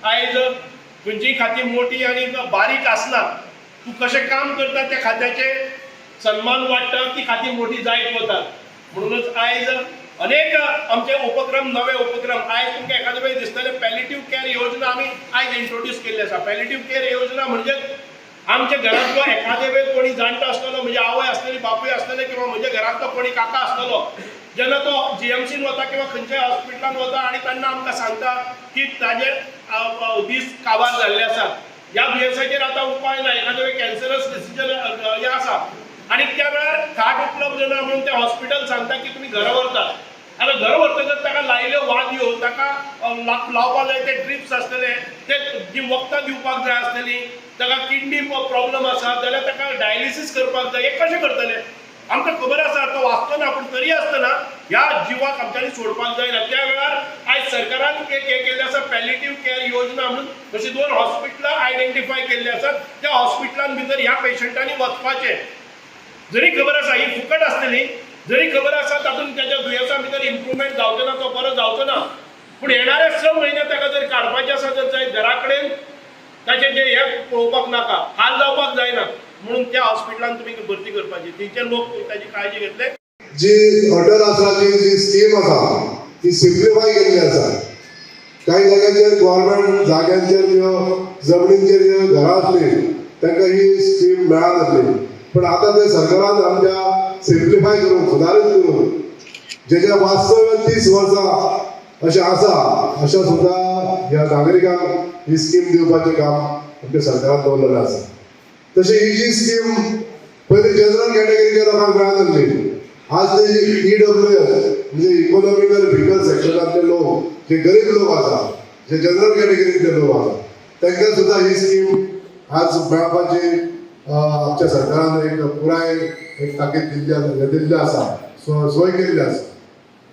आयज खंयचीय खातीं मोटी आनी बारीक आसना. तूं कशें काम करता त्या खात्याचे सन्मान वाडटा, ती खातीं मोटी जायत वतात. म्हणूनच आयज अनेक आमचे उपक्रम, नवे उपक्रम, आयज तुमकां एखादे वेळ दिसतले, पॅलिटीव केअर योजना आमी आयज इंट्रोड्यूस केल्ली आसा. पॅलिटीव केअर योजना म्हणजे आमच्या घरांतलो एखादे वेळ कोणी जाणटो आसतलो, म्हणजे आवय आसतली, बापूय आसतले किंवा म्हज्या घरांतलो कोणी काका आसतलो, जेन्ना तो जीएमसीन वता किंवा खंयच्याय हॉस्पिटलान वता आनी तेन्ना आमकां सांगता की ताजे दीस काबार जाल्ले आसात, ह्या दुयेंसाचेर आतां उपाय ना, एखादे वेळ कॅन्सरस डिसिजन हें आसा आनी त्या वेळार खाट उपलब्ध ना म्हणून ते हॉस्पिटल सांगता की तुमी घरा व्हरतात. आतां घर व्हरतकच ताका लायल्यो वादयो, ताका लावपाक जाय ते ड्रिप्स आसतले, ते जी वखदां दिवपाक जाय आसतली, ताका किडनी प्रॉब्लम आसा जाल्यार ताका डायलिसीस करपाक जाय. हें कशें करतले? आमकां खबर आसा तो वाचतो ना, पूण तरी आसतना ह्या जिवाक आमच्यांनी सोडपाक जायना. त्या वेळार आयज सरकारान एक हें केल्लें आसा, पॅलिटीव केअर योजना म्हणून अशी दोन हॉस्पिटलां आयडेंटिफाय केल्ली आसात. त्या हॉस्पिटलान भितर ह्या पेशंटांनी वचपाचें, जरी खबर आसा ही फुकट आसतली, जरी खबर आसा तातूंत ताच्या दुयेंसा भितर इम्प्रुवमेंट जावचें ना, तो बरो जावचो ना, पूण येणारे 6 म्हयने ताका जर काडपाचे आसा जर जायत, घरा कडेन ताचें जे हें पळोवपाक नाका, हाल जावपाक जायना म्हणून त्या हॉस्पिटलान तुमी भरती करपाची. थंयचे लोक ताची काळजी घेतले. जी अटल आसराची जी स्कीम आसा ती सिम्प्लिफाय केल्ली आसा. काही जाग्यांचेर गव्हर्मेंट जाग्यांचेर ज्यो जमनींचेर ज्यो घरां आसली तांकां ही स्कीम मेळनासली, पण आतां ते सरकारान आमच्या सिम्प्लिफाय करून, सुदारीत करून, जेच्या वास्तव्य 30 वर्सां अशें आसा, अशा सुद्दां ह्या नागरिकांक ही स्कीम दिवपाचें काम आमच्या सरकारान दवरलेलें आसा. तशी ही जी स्कीम पयलीं जनरल कॅटेगरीच्या लोकांक मेळनासली, आज ते ईडब्ल्यूएस म्हणजे इकॉनॉमिकल विकर सेक्शनांतले लोक, जे गरीब लोक आसा, जे जनरल कॅटेगरीतले लोक आसा, तांकां सुद्दां ही स्कीम आज मेळपाची आमच्या सरकारान एक पुराय एक ताकीद दिल्ली आसा, हे दिल्ली आसा, सोय केल्ली आसा.